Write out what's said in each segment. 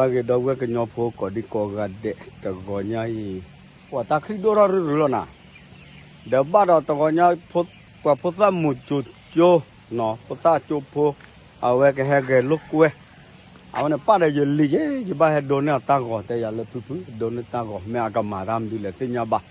ဂ့ၤဒီပုၢ်ဝဲၢ်ကညီဖိကိးဒံကိးဂၤဒဲး တဂီၤညါအံၤ ပှၤတၢ်ချံၣ်ဒိၣ်ထီၣ်ရုၢ်ရုၢ်လီၤနၤ, ဒီးဘၣ်ဒီးတဂီၤညါ ပှၤဖိသၣ်မုၢ်ကၠိကၠိနီၤ ဖိသၣ်ကၠိဖိ အဝဲကဟဲဂဲၤလိာ်ကွဲ အဝဲန့ၣ်ပၢ်ဒီးယလံၤယဲ ယဘၣ်ဟဲဒိးန့ၢ်အတၢ်ဂီၤ တဲယၤလၢဖုဖု ဒိးန့ၢ်တၢ်ဂီၤ မ့ၢ်အကမၤတၢ်မနုၤလဲၣ်သ့ၣ်ညါဘၣ်.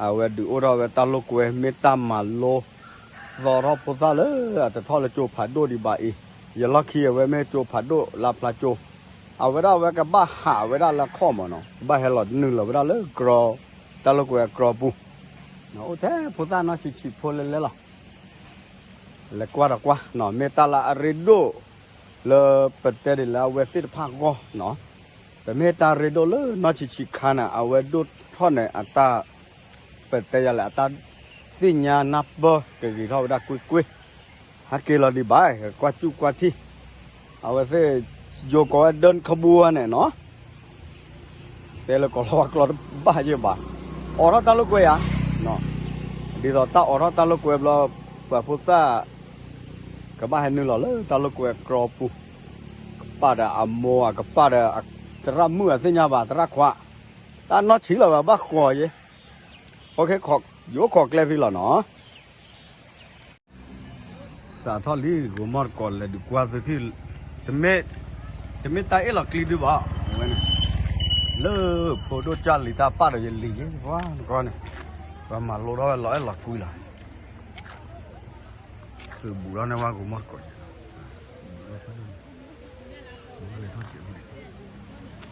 အဝဲဒုးအိၣ်ထီၣ်ဝဲတၢ်လိာ်ကွဲ မ့ၢ်တၢ်မၤလိ သီထီၣ်ဖိသၣ်လၢအတထီၣ်လၢကၠိဖးဒိၣ်ဒံးဘၣ်အံၤ, ယလီၢ်ခံအဝဲမ့ၢ်ကၠိဖးဒိၣ်လၢဖျါကၠိ, အဝဲဒၣ်အဝဲကဘၣ်ဟးဝဲဒၣ်လၢခီၣ်မးနီၤ ကဘၣ်ဟဲလီၤနုာ်လီၤဝဲဒၣ်လၢကြီ တၢ်လိာ်ကွဲအကြီပူၤ, အိၣ်ထဲဖိသၣ်နီၢ်ဆံးဆံးဖိလဲၤလဲၤလီၤ လဲၤကွၢ်ဒီးကွၢ်နီၤ မ့ၢ်တၢ်လၢအရ့ဒိၣ် လၢပတဲဒ်လၢအဝဲသ့ၣ်တဖၣ်အဂီၢ်နီၤ, ပမ့ၢ်တၢ်ရ့ဒိၣ်လၢနီၢ်ဆံးဆံးခါန့ၣ် အဝဲဒိၣ်ထီၣ်န့ၣ်အတၢ် ပတဲယၤလဲၣ် အတၢ်သ့ၣ်ညါနၢ်ပၢၢ်ကဂ့ၤထီၣ်ဝဲဒၣ်ကွ့ၢ်ကွ့ၢ်, ဟဲက့ၤလီၤဒံးဘၣ် ကွၢ်စူၣ်ကွၢ်ထံ, အဝဲသ့ၣ် ယိၤကိးဝဲဒၢခဘူန့ၣ်နီၤ တဲလၢကီၢ်လီၤဝါကျိာ်တဘၣ်ယဲဘၣ်, အိးထီၣ်တၢ်လိာ်ကွဲဧါ, ဒ်သိးတၢ်အိးထီၣ်တၢ်လိာ်ကွဲဘျီ ပှၤဖိသၣ် ကဘၣ်ဟဲနုာ်လီၤလၢတၢ်လိာ်ကွဲကြီပူၤ, ကပၣ်ဒီးအမိၢ် ကပၣ်ဒီးသရၣ်မုၣ်အသ့ၣ်ညါဘၣ် သရၣ်ခွါ, တၢ်နီၢ်ဆံးလီၤဘၣ် ဘၣ်ဃီၤယဲ, ယအိၣ်ခိးကျဲဖဲလီၤနီၤ စးထီၣ်လံ ဂိၤမီၢ်တကိးလဲၤဒုးကွၢ်သုထံၣ်, တမ့ၢ်တၢ်အ့ၣ်လီၤကျံဒုးဘၣ်, ဝဲန့ၣ် လၢဖိဒိၣ်ကၢ်လံၤတၢ်ပၢ်ဒီးယလံၤယဲ ပှၤနကီၢ်န့ၣ်, ပှၤမၤလိထီၣ်ဝဲလီၤအဲၣ်လီၤကွံလီၤ, သုးဘူးထီၣ်န့ၢ်ဝဲဂိၤမီၢ်တကိး, အိၣ်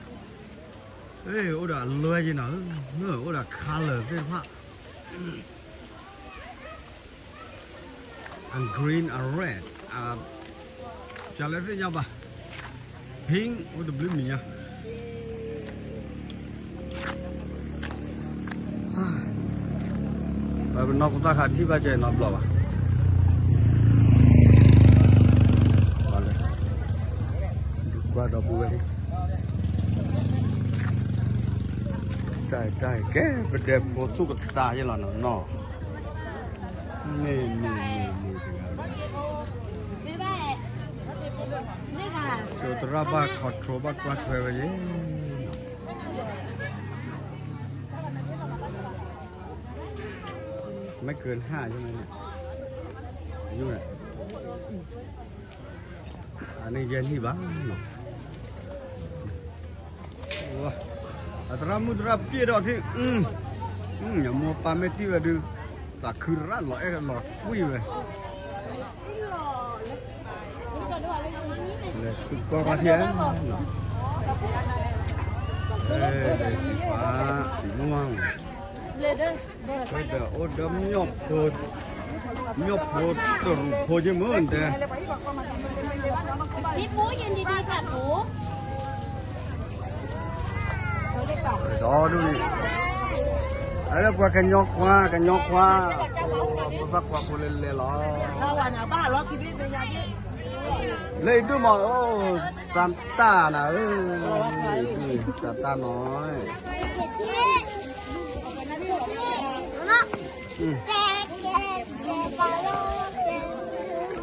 ဒီးအလွဲၢ်ယဲနီၤ, အိၣ်ဒီး color သ့ၣ်တဖၣ် အ green အ red အ ကလဲၣ်သ့ၣ်ညါဘၣ်, pink အိၣ်တဘျုးမံၤညါ, ပနီၢ်ခိသၣ်ခါထံၣ်ဘၣ်ကဲနီတဘျီဘၣ်, ကွၢ်ဒီပုၢ်ဝဲၢ် တၢ်တၢ်ကဲ ပဒဲဖိသူၣ်ကသးယဲလီၤနီၤနီၤ, မ့ၢ်မ့ၢ်မ့ၢ်မ့ၢ်တဂၤ, ကၠိသရၣ်ဘၣ် control ဘၣ်ကွၢ်ထွဲဝဲယဲ, မ့ၢ်ကၢနၢ်ယဲန့ၣ်, အန့ၣ်ယဲနံၣ်ဘၣ်နီၤ, အသရၣ်မုၣ်သရၣ်ပျဲၢ်ဒီးထံၣ်, ယမိၢ်ပၢ်မ့ၢ်ထံၣ်ဝဲဒုး, သးခုရၣ်လီၤအဲၣ်လီၤကွံဝဲ, လဲၤဃုကွၢ်ကွၢ်ထံၣ်, ဒီးစံးပာ်, စံးမူ, ဒီးအိၣ်ဒီး, မၠီၣ်ဖိတရူးဖိယ့မုၢ်တဲ, ဒီဒူၣ်န့ၣ်, အပှၤကညီခွါ ကညီခွါ, ဖိသၣ်ခွါဖိလဲၤလဲၤလီၤ, လၢအံၤဒုၣ်မး, စၢ်တၢ်နၤဧၢ, စၢ်တၢ်နီၤ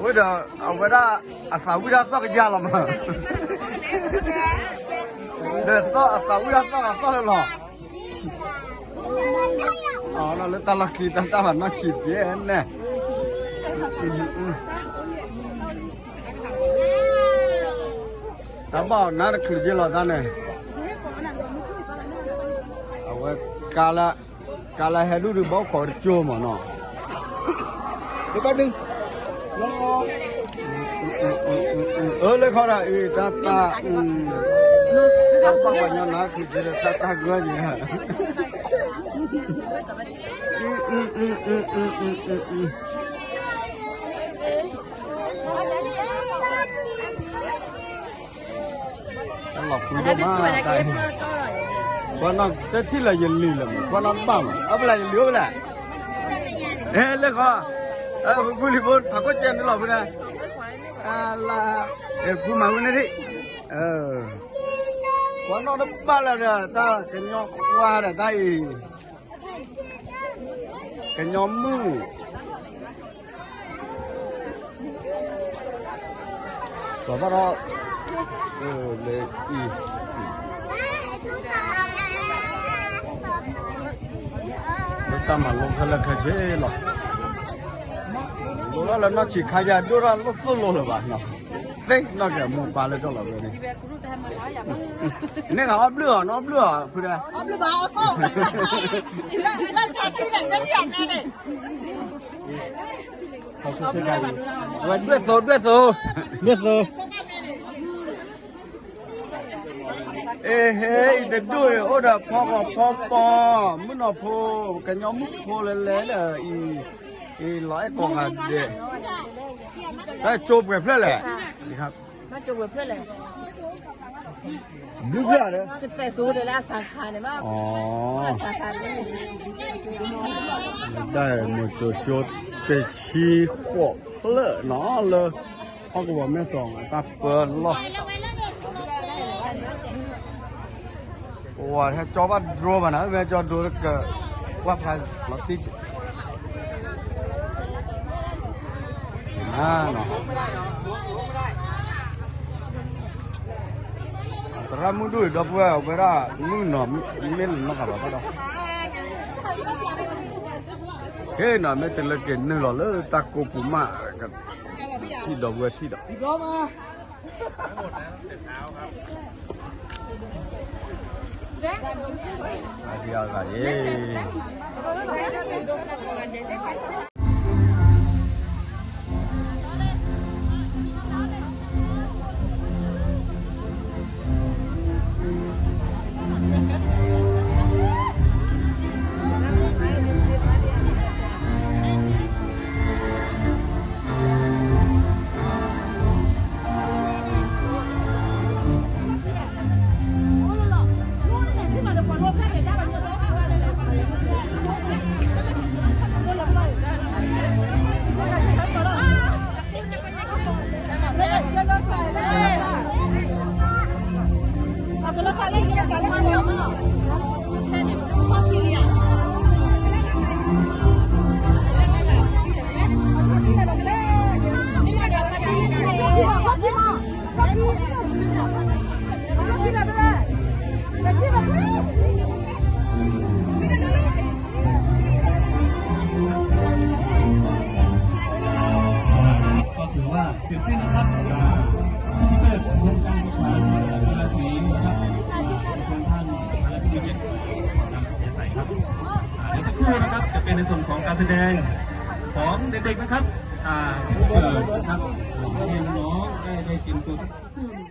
ဝဲဒီး အဝဲဒၣ် အသးဝံၣ်ဒၣ်သီၣ်ကယၢ်လီၤမး, ဒီးသီၣ်အသးဝံၣ်ဒၣ်သီၣ်အသီၣ်လၢလီၤ, အလီၤလၢတၢ်လီၢ်ခံ တၢ်တၢ်ဘၣ်နီၢ်ဆံးကဲနဲၣ်, တၢ်ဘၣ်အီၤနါတချုးက့လီၤသးန့ၣ်, အဝဲ ကါလၢဟဲဒူၣ်ဒုးဘၣ်အိၣ်ခိးတကၠိမးနီၤ, တကဒု, အၢ လၢခီဒၣ်အံၤ တၢ်တၢ်, တၢ်ဘၣ်ပှၤညီနါတချုးက့ဒီး တၢ်တၢ်ဂၢၢ်ယဲ, တၢ်လီၤဃုဒိၣ်မးတၢ်အံၤ, ကွၢ်နီၣ်တထံၣ်လၢယလံၤလၢၤမး ကွၢ်နီၣ်တဘၣ်မး အၢၣ်ဖဲလဲၣ်ယလံၤအိၣ်ဖဲလဲၣ်, ဟဲလၢခီ, ဖုလံၤဖိ ထးခိၣ်ကဲနုာ်လီၤဖဲန့ၣ်, အလါ, ဖုမၤဝဲန့ၣ်ဒံး, ကွၢ်နီၣ်တဘၣ်လၢၤဒီး တၢ်ကညီခွါဒီးတၢ်အံၤ ကညီမုၣ်, လီၤဘၣ်ဒီး, လၢအံၤ, တၢ်မၤလိခဲလၢာ်ခဲဆ့လီၤ. လိၣ်ထီၣ်လၢနီၢ်ဆံးခါယၤ ဒိၣ်ထီၣ်လိၣ်သိၣ်လိလၢၤဘၣ်နီၤ. သ့ၣ်နီၣ်ကဲမိၢ်ပၢ်လၢကၠီလီၤဝဲန့ၣ်. န့ၣ်ဂၤအီၣ်ဘျုးအီၤ နီၢ်ဘျုးအီၤ ဖုဒဲ. အဝဲဒွဲၣ်သိ ဒွဲၣ်သိ ဒွဲၣ်သိ. အ့ဟ့ အံၤတဒူၣ်အံၤ အိၣ်ဒီးဖီကီၢ်ဖီပီၤ မုၣ်နီၢ်ဖိ ကညီမုၣ်ဖိလဲၤလဲၤဒီးအံၤ, အံၤလီၤအဲၣ်ကီးဂၤဒဲး, တၢ်ကၠိပှဲၤဖျၢၣ်လဲၣ်, ဘုဖျၢၣ်ဒီး ဒၣ်မိၤစိၤစိတဆံဃိးဖျၢၣ်နီၤလၢ ဟီၣ်ကဝီၤမဲၢ်စီၤအတၢ်ပၢလီၢ် ပဝဲဟဲကၠီဘၣ်ဒြိဘၣ်နၤ မ့ၢ်ကၠီဒြိလၢက ကွၢ်ဖျါလီၤတံၢ် သရၣ်မုၣ်ဒိၣ်အံၤဒီပုၢ်ဝဲၢ် အဝဲဒၣ်မုၣ်နီၤ မ့ၢ်လၢနီၢ်ဃာ်ဘၣ်ဖးဒီး က့နီၤ မ့ၢ်တလၢက့ၤနုာ်လီၤလၢတၢ်ကိးပူၤမး ထံၣ်ဒီပုၢ်ဝဲၢ်ထံၣ်ဒီး အဂၤအဂၤအံၤ ก็ถือว่าเสร็จสิ้นนะครับ อ่า พิธีเปิดโครงการศึกษากีฬาสีนะครับ อ่า เชิญท่านประธานและผู้มีเกียรตินำเทียนใส่ครับ อ่า เดี๋ยวสักครู่นะครับ จะเป็นในส่วนของการแสดงของเด็กๆนะครับ อ่า ที่เปิดนะครับ ให้น้องๆได้ ได้เตรียมตัวสักครู่หนึ่ง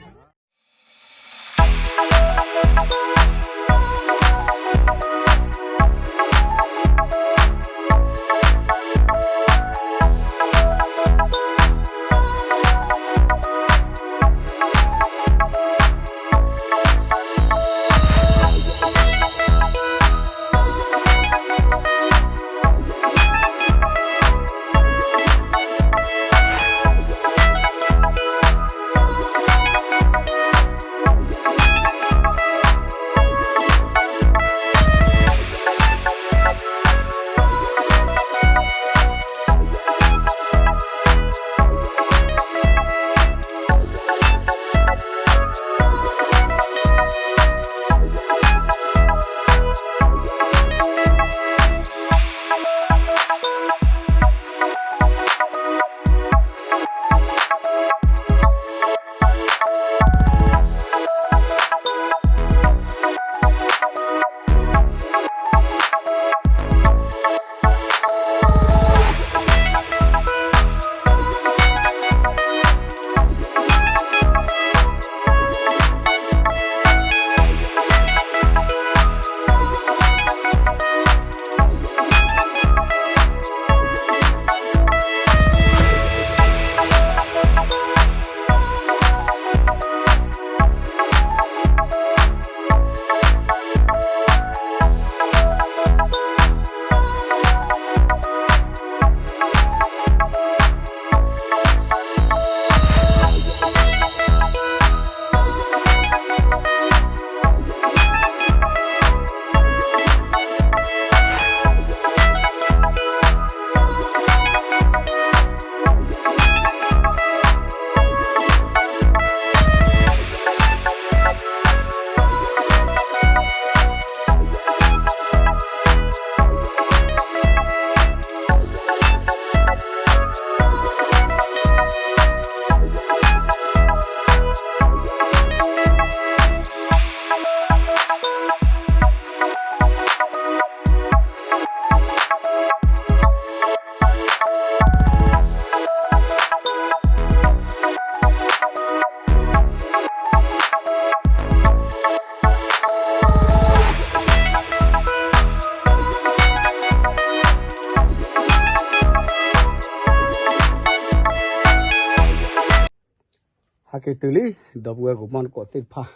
က့ၤတုၤလံ ဒီပုၢ်ဝဲၢ်ကမီၢ်တကိးသ့ၣ်တဖၣ်,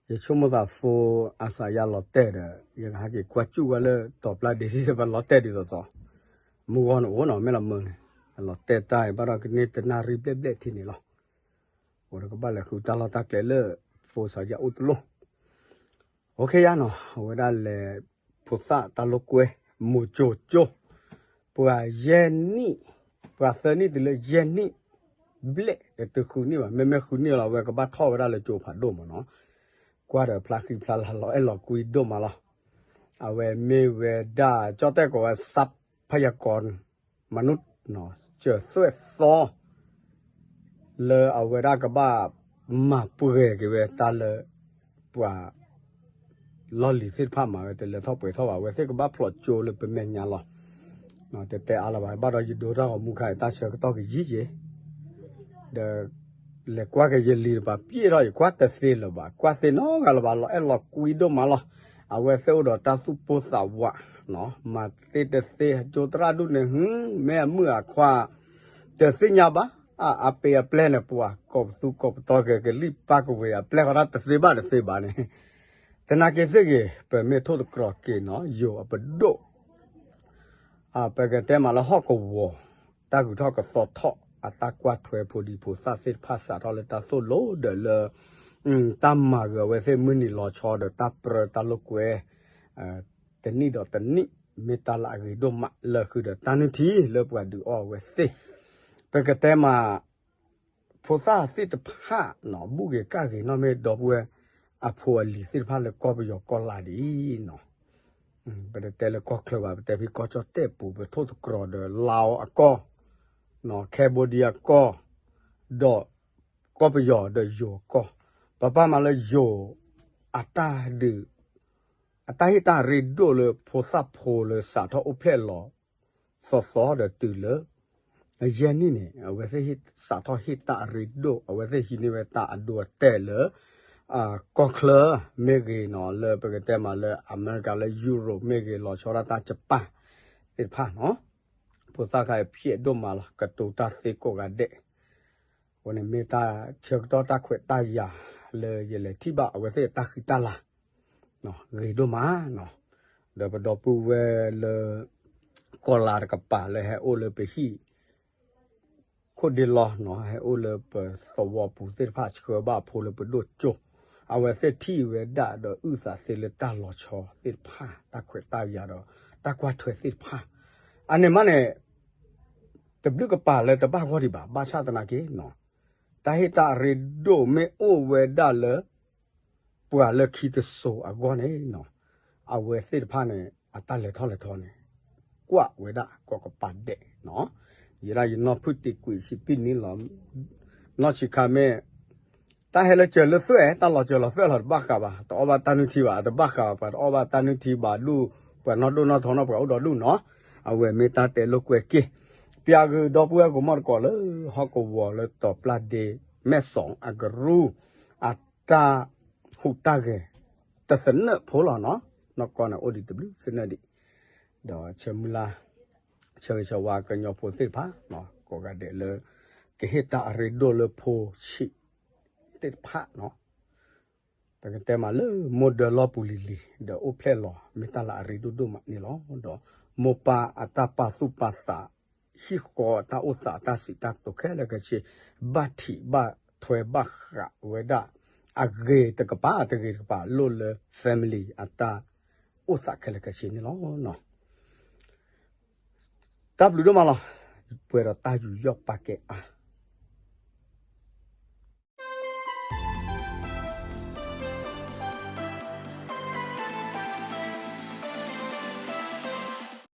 ယဆိကမိၣ်သးဖိ အစးယါလီၤတဲာ်ဒီး ယကဟဲက့ၤကွၢ်စူၣ်ဝဲလၢတီၤပျၢ်ဒ့ ပလီၤတဲာ်ဒ်သိးသိး, မုၢ်ဂီၤန့ၣ်အိၣ်နီၤ မ့ၢ်လီၤမုၢ်န့ၣ်, လီၤတဲာ်တၢ်ဘၣ်ဒီးကန့ၢ်တနၣ်ရံၣ်ဘျဲၣ်ဘျဲၣ်ထံန့ၣ်လီၤ. အိၣ်ဒီးကဘၣ်လဲၤဃုတၢ်လီၢ်တၢ်ကျဲလၢ ဖိစးယါအိၣ်တလိၣ် အိၣ်ခ့ယါနီၤ အဝဲဒၣ်လဲၤ ဖိသၣ်တၢ်လိာ်ကွဲ မိၤကၠိကၠိ, ပှၤယဲၢ်နံၣ်, ပှၤသၢနံၣ်တုၤလၢယဲၢ်နံၣ် ဘျဲၣ်ဒီးတုၤဃုနံၣ်ဘၣ် မ့မ့ၢ်ဃုနံၣ်လီၤ အဝဲကဘၣ်ထီၣ်ဝဲဒၣ်လၢကၠိဖးဒိၣ်မးနီၤ, ကွၢ်ဒီးဖျါဃံဖျါလၤလီၤအဲၣ်လီၤကွံဒိၣ်မးလီၤ. အဝဲမ့ၢ်ဝဲဒၣ် ကၠီၣ်တဲၣ်ကိးဝဲ ทรัพยากรมนุษย์ စၢၤသွဲၣ်သီ လၢအဝဲဒၣ်ကဘၣ်မၤပှဲၤက့ၤဝဲတၢ်လၢ ပှၤ လီၢ်လံၤသ့ၣ်တဖၣ်မၤဝဲတလဲၤထီၣ်ပှဲၤထီၣ်ဘၣ် အဝဲသ့ၣ်ကဘၣ်ဖျိးကၠိလၢပမဲာ်ညါလီၤ. တဲတဲအါလၢၤဘၣ် ဘၣ်ဒီးယဒိတၢ်ဂီၤမူခါအံၤ တၢ်ဆၢကတီၢ်ကယံာ်က့ၤ ဒီး လဲၤကွၢ်က့ၤယလံၤတပၤ ပျဲၢ်ထီၣ် ယကွၢ်တသ့လၢၤဘၣ် ကွၢ်သ့နီတဂၤလၢၤဘၣ် လီၤအဲၣ်လီၤကွံဒိၣ်မးလီၤ. အဝဲသ့ၣ်အိၣ်ဒီးတၢ်သူၣ်ပိၢ်သးဝး မၤသ့တသ့ ကၠိသရၣ်ဒူၣ်န့ၣ် မ့ၢ်အမုၣ်အခွါ တသ့ၣ်ညါဘၣ်, အပ့ၤအပျဲၢ်န့ၣ် ပှၤကိးပသူကိးပသီက့ၤ ကလံၣ်ပၢ်ကဝ့ၤအပျဲၢ်ဃီတၢ်တသ့ဘၣ်တသ့ဘၣ်န့ၣ် သနာ်က့သ့ၣ်ဂ့ၤ ပမ့ၢ်ထိၣ်သတြီၤက့ၤနီၤ ယိၤအပဒိၣ် ပကတဲမးလၢဟီၣ်ကဝီၤ တၢ်ဂုၤထီၣ်ကသီထီၣ် အတၢ်ကွၢ်ထွဲဖိဒံဖိသၣ်သ့ၣ်တဖၣ်စးထီၣ်လၢတၢ်သိၣ်လိဒီးလၢ တၢ်မၤဂ့ၤအဝဲသ့ၣ်မုၢ်နံၤလီၤဆီဒီးတၢ်ပြၢတၢ်လိာ်ကွဲ တနံၣ်ဒီးတနံၣ် မ့ၢ်တၢ်လၢအဂ့ၤဒိၣ်မးလၢဃုာ်ဒီးတၢ်နုၢ်ထံလၢပှၤဒုးအီၣ်အဝဲသ့ၣ် ပကတဲမး ဖိသၣ်သ့ၣ်တဖၣ်နီၤ ဘူၣ်ဂ့ၤကၣ်ဂ့ၤနီၢ်မ့ၢ်ဒီပုၢ်ဝဲၢ် အဖိအလံၤသ့ၣ်တဖၣ်လၢကီၢ်ပယီၤကီၢ်လါဒ်အံၤနီၤ, ပတတဲလၢကီၢ်ချၢဘၣ် ပတဲဖဲကီၢ်ကၠီၣ်တဲၣ်ပူၤ ပထိၣ်သတြီၤဒီးလါအီၤအကီၢ်, Cambodia အကီၢ်, ဒီးကီၢ်ပယီၤဒီးယိၤအကီၢ်, ပပာ်မးလၢယိၤ အတၢ်ဒုး အတၢ်ဟ့ၣ်တၢ်ရ့ဒိၣ်လၢဖိသၣ်ဖိလၢစးထီၣ်အိၣ်ဖျဲၣ်လီၤ သီသီဒီးတုၤလၢ ယဲၢ်နံၣ်န့ၣ် အဝဲသ့ၣ်စးထီၣ်ဟ့ၣ်တၢ်အရ့ဒိၣ် အဝဲသ့ၣ်ဟံးန့ၢ်ဝဲတၢ်အဒိအတဲာ်လၢ ကီၢ်ချၢမ့ၢ်ဂ့ၤနီၤ လၢပကတဲမးလၢအမဲရကၤလၢယူရိၣ်မ့ၢ်ဂ့ၤ လီၤဆီဒၣ်တၢ်ကပၣ်သ့ၣ်တဖၣ်နီၤ, ဖိသၣ်ခါအံၤဖျဲးဒိၣ်မးလီၤ ကတိၤတၢ်သ့ကိးဂၤဒဲး အဃိန့ၣ်မ့ၢ်တၢ်ဆၢကတီၢ်တၢ်ခွဲးတၢ်ယာ်လၢယလဲၤထံၣ်ဘၣ်အဝဲသ့ၣ်အတၢ်ဃံတၢ်လၤ ဂ့ၤဒိၣ်မးနီၤ, ဒီးပဒီပုၢ်ဝဲၢ်လၢ ကီၢ်လါတကပၤလၢဟဲအိၣ်လၢပဟံၣ် ခိၣ်ဒ့လီၤနီၤ ဟဲအိၣ်လၢပသဝီပူၤသ့ၣ်တဖၣ်ဆှၢဘၣ်အဖိလၢပဒိၣ်ကၠိ, အဝဲသ့ၣ်ထံၣ်ဝဲဒၣ်ဒီးအုၣ်သးသ့လၢတၢ်လီၤဆီသ့ၣ်တဖၣ် တၢ်ခွဲးတၢ်ယာ်ဒီး တၢ်ကွၢ်ထွဲသ့ၣ်တဖၣ်, အန့ၣ်မးန့ၣ် တဘျုးကပၤလၢတဘၣ်ဂီၢ်ဒံးဘၣ် ဘၣ်ဆၣ်သနာ်က့နီၤ, တၢ်ဟ့ၣ်တၢ်အရ့ဒိၣ်မ့ၢ်အိၣ်ဝဲဒၣ်လၢ ပှၤလၢခံတစိၤအဂီၢ်န့ၣ်နီၤ, အဝဲသ့ၣ်တဖၣ်န့ၣ် အတၢ်လဲၤထီၣ်လဲၤထီန့ၣ် ကွၢ်ဝဲဒၣ်ကိးကပၤဒဲးနီၤ, ယဲဒၣ်ယနီၢ်ဖုၣ်တံာ်ကွံာ်စံးပံၣ်နံၤလီၤ, နီၢ်ဆံးခါမ့ၢ် တၢ်ဟဲလၢစၢၤလၢသွဲၣ် တၢ်လီၤစၢၤလီၤသွဲၣ်လီၤ တဘၣ်ဃးဘၣ် တအီၣ်ဘၣ်တၢ်နုၢ်ထံဘၣ် တဘၣ်ဃးဘၣ် ပှၤတအီၣ်ဘၣ်တၢ်နုၢ်ထံဘၣ်ဒူၣ် ပှၤနီၢ်ဒိၣ်နီၢ်ထီနီၢ်ပှၤအိၣ်ဒီးဒူၣ်နီၤ, အဝဲမ့ၢ်တၢ်တဲလိာ်ကွဲက့ၤ, ပျၢ်ဂုၤဒီပုၢ်ဝဲၢ်ကမီၢ်တကိးလၢ ဟီၣ်ကဝီၤလၢတီၤပျၢ်ဒ့ မဲၢ်စီၤအကရူၢ် အတၢ်ဟူးတၢ်ဂဲၤ တသနၢၣ်ဖိလီၤနီၤ, နီၢ်ကီၢ်န့ၣ်အိၣ်ဒံးတဘျုးသနၢၣ်ဒံး, ဒီးဆၢမုၢ်လၢ် ဆၢဂ့ၤဆၢဝါကညီဖိသ့ၣ်တဖၣ် ကိးဂၤဒဲးလၢ ကဟ့ၣ်တၢ်အရ့ဒိၣ်လၢဖိဆံးသ့ၣ်တဖၣ်နီၤ, ပကတဲမးလၢမိၢ်ဒၢလီၢ်ပူၤလံၤလံၤ ဒီးအိၣ်ဖျဲၣ်လီၤ မ့ၢ်တၢ်လၢအရ့ဒိၣ်ဒိၣ်မးန့ၣ်လီၤ. ဒီးမိၢ်ပၢ်အတၢ်ပာ်သူၣ်ပာ်သး ဟံၣ်ဃီအတၢ်အိၣ်သးအတၢ်စံးတၢ်ကတိၤခဲလၢာ်ခဲဆ့ ဘၣ်ထံးဘၣ်ထွဲဘၣ်ဃးဝဲဒၣ် အဂ့ၤတကပၤတဂ့ၤတကပၤလိၣ်လၢ family အတၢ်အိၣ်သးခဲလၢာ်ခဲဆ့န့ၣ်လီၤ. တၢ်ဘျုးဒိၣ်မးလီၤ. ပှဲၤဒီးတၢ်ယူးယီၣ်ပာ်ကဲအါ